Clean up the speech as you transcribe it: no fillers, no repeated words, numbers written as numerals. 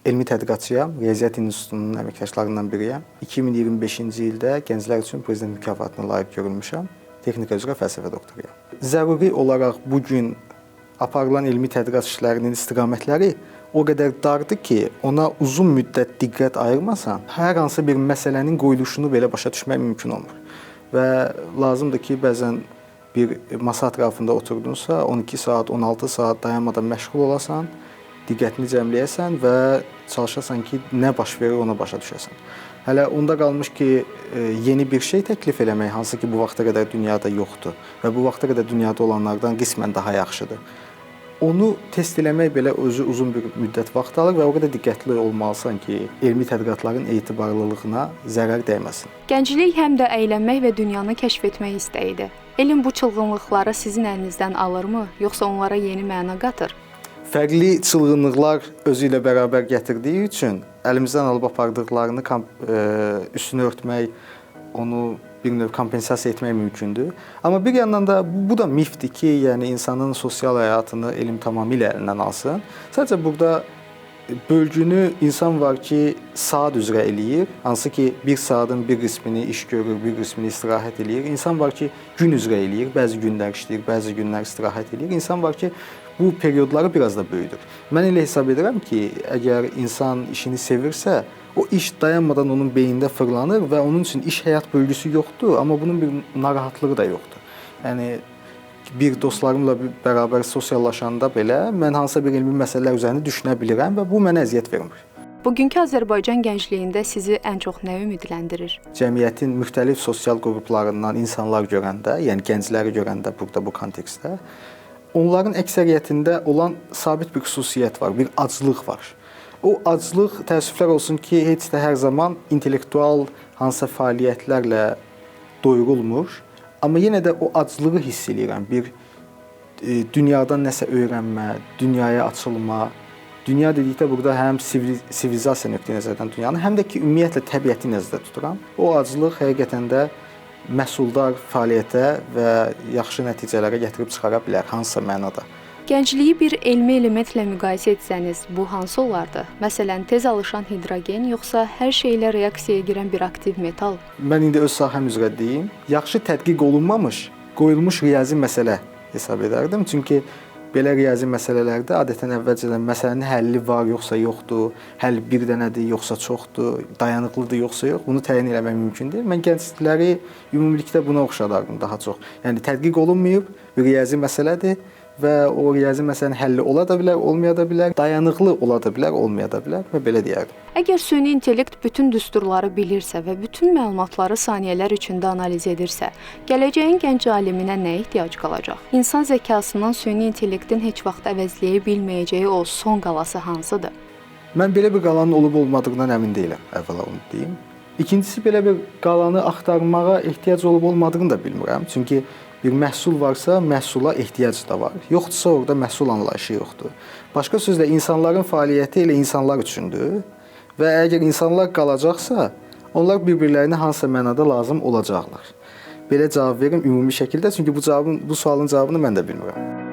Elmi tədqiqatçıyam, Riyaziyyat İnstitutunun əməkdaşlarından biriyəm. 2025-ci ildə gənclər üçün prezident mükafatına layiq görülmüşəm. Texnika üzrə fəlsəfə doktoruyam. Zəruri olaraq bu gün aparılan elmi tədqiqat işlərinin istiqamətləri o qədər dardır ki, ona uzun müddət diqqət ayırmasan, hər hansı bir məsələnin qoyuluşunu belə başa düşmək mümkün olmur. Və lazımdır ki, bəzən bir masa ətrafında oturdunsa, 12 saat, 16 saat dayanmadan məşğul olasan, diqqətini cəmləyəsən və çalışasan ki, nə baş verir ona başa düşəsən. Hələ onda qalmış ki, yeni bir şey təklif eləmək, hansı ki bu vaxta qədər dünyada yoxdur və bu vaxta qədər dünyada olanlardan qismən daha yaxşıdır. Onu test eləmək belə özü uzun bir müddət vaxt alır və o qədər diqqətli olmalısan ki, elmi tədqiqatların etibarlılığına zərər dəyməsin. Gənclik həm də əylənmək və dünyanı kəşf etmək istəyidir. Elm bu çılğınlıqları sizin əlinizdən alırmı, yoxsa onlara yeni məna qatır? Fərqli çılğınlıqlar özü ilə bərabər gətirdiyi üçün əlimizdən alıb apardıqlarını üstünü örtmək, onu bir növ kompensasiya etmək mümkündür. Amma bir yandan da bu da mifdir ki, yəni insanın sosial həyatını elm tamamilə əlindən alsın. Sadəcə burada bölgünü insan var ki, saat üzrə eləyir, hansı ki bir saatın bir qismini iş görür, bir qismini istirahət eləyir. İnsan var ki, gün üzrə eləyir, bəzi günlər işləyir, bəzi günlər istirahət eləyir. İnsan var ki, bu periodları biraz da böyüdür. Mən elə hesab edirəm ki, əgər insan işini sevirsə, o iş dayanmadan onun beynində fırlanır və onun üçün iş həyat bölgüsü yoxdur, amma bunun bir narahatlığı da yoxdur. Yəni bir dostlarımla bərabər sosiallaşanda belə mən hansısa bir elmi məsələlər üzərində düşünə bilirəm və bu mənə əziyyət vermir. Bugünkü Azərbaycan gəncliyində sizi ən çox nə ümidləndirir? Cəmiyyətin müxtəlif sosial qruplarından insanlar görəndə, yəni gəncləri görəndə burada bu kontekstdə onların əksəriyyətində olan sabit bir xüsusiyyət var, bir aclıq var. O aclıq təəssüflər olsun ki, heç də hər zaman intellektual hansısa fəaliyyətlərlə doyurulmur. Amma yenə də o aclığı hiss eləyirəm. Bir dünyadan nəsə öyrənmə, dünyaya açılma. Dünya dedikdə burada həm sivilizasiya nöqteyi nəzərdən dünyanı, həm də ki, ümumiyyətlə təbiəti nəzərdə tuturam. O aclıq həqiqətən də məhsuldar fəaliyyətə və yaxşı nəticələrə gətirib çıxara bilər hansısa mənada. Gəncliyi bir elmi elementlə müqayisə etsəniz, bu hansı olardı? Məsələn, tez alışan hidrogen yoxsa hər şeylə reaksiyaya girən bir aktiv metal? Mən indi öz sahəm üzrə deyim, yaxşı tədqiq olunmamış, qoyulmuş riyazi məsələ hesab edərdim. Çünki belə riyazi məsələlərdə adətən əvvəlcədən məsələnin həlli var yoxsa yoxdur, həll bir dənədir yoxsa çoxdur, dayanıqlıdır yoxsa yox, bunu təyin eləmək mümkün deyil. Mən gəncləri ümumilikdə buna oxşadardım daha çox. Yəni tədqiq olunmayıb, bir riyazi məsələdir və o riyazi məsələnin həlli ola da bilər, olmaya da bilər, dayanıqlı ola da bilər, olmaya da bilər və belə deyərdim. Əgər süni intellekt bütün düsturları bilirsə və bütün məlumatları saniyələr içində analiz edirsə, gələcəyin gənc aliminə nə ehtiyac qalacaq? İnsan zəkasından süni intellektin heç vaxt əvəzləyə bilməyəcəyi o son qalası hansıdır? Mən belə bir qalanın olub olmadığından əmin deyiləm, əvvəla onu deyim. İkincisi, belə bir qalanı axtarmağa ehtiyac olub olmadığını da bilmirəm. Çünki bir məhsul varsa, məhsula ehtiyac da var. Yoxdursa, orada məhsul anlayışı yoxdur. Başqa sözlə, insanların fəaliyyəti elə insanlar üçündür və əgər insanlar qalacaqsa, onlar bir-birlərinə hansısa mənada lazım olacaqlar. Belə cavab verim ümumi şəkildə, çünki bu sualın cavabını mən də bilmirəm.